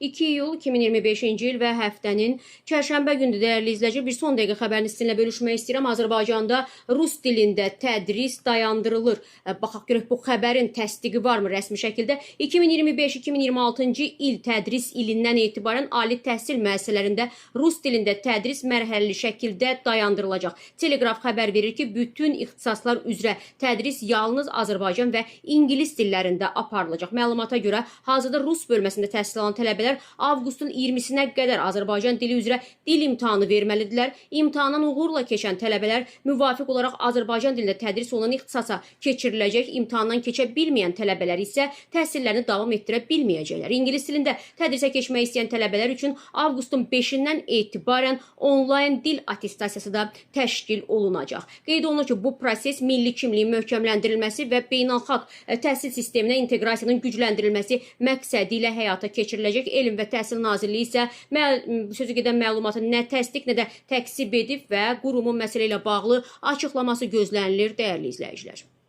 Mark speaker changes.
Speaker 1: 2 iyul 2025-ci il və həftənin çərşənbə günü, dəyərli izləyici, bir son dəqiqə xəbərini sizinlə bölüşmək istəyirəm. Azərbaycanda rus dilində tədris dayandırılır. Baxaq görək, bu xəbərin təsdiqi varmı rəsmi şəkildə? 2025-2026-cı il tədris ilindən etibarən ali təhsil müəssisələrində rus dilində tədris mərhələli şəkildə dayandırılacaq. Teleqraf xəbər verir ki, bütün ixtisaslar üzrə tədris yalnız Azərbaycan və ingilis dillərində aparılacaq. Məlumata görə, hazırda rus bölməsində təhsil alan tələbələr avqustun 20-sinə qədər Azərbaycan dili üzrə dil imtahanı verməlidirlər. İmtahandan uğurla keçən tələbələr müvafiq olaraq Azərbaycan dilində tədris olunan ixtisasa keçiriləcək. İmtahandan keçə bilməyən tələbələr isə təhsillərini davam etdirə bilməyəcəklər. İngilis dilində tədrisə keçmək istəyən tələbələr üçün avqustun 5-dən etibarən onlayn dil attestasiyası da təşkil olunacaq. Qeyd olunur ki, bu proses milli kimliyin möhkəmləndirilməsi və beynəlxalq təhsil sisteminə inteqrasiyanın gücləndirilməsi məqsədi ilə həyata keçiriləcək. Elm və Təhsil Nazirliyi isə sözü gedən məlumatı nə təsdiq, nə də təkzib edib və qurumun məsələ ilə bağlı açıqlaması gözlənilir, dəyərli izləyicilər.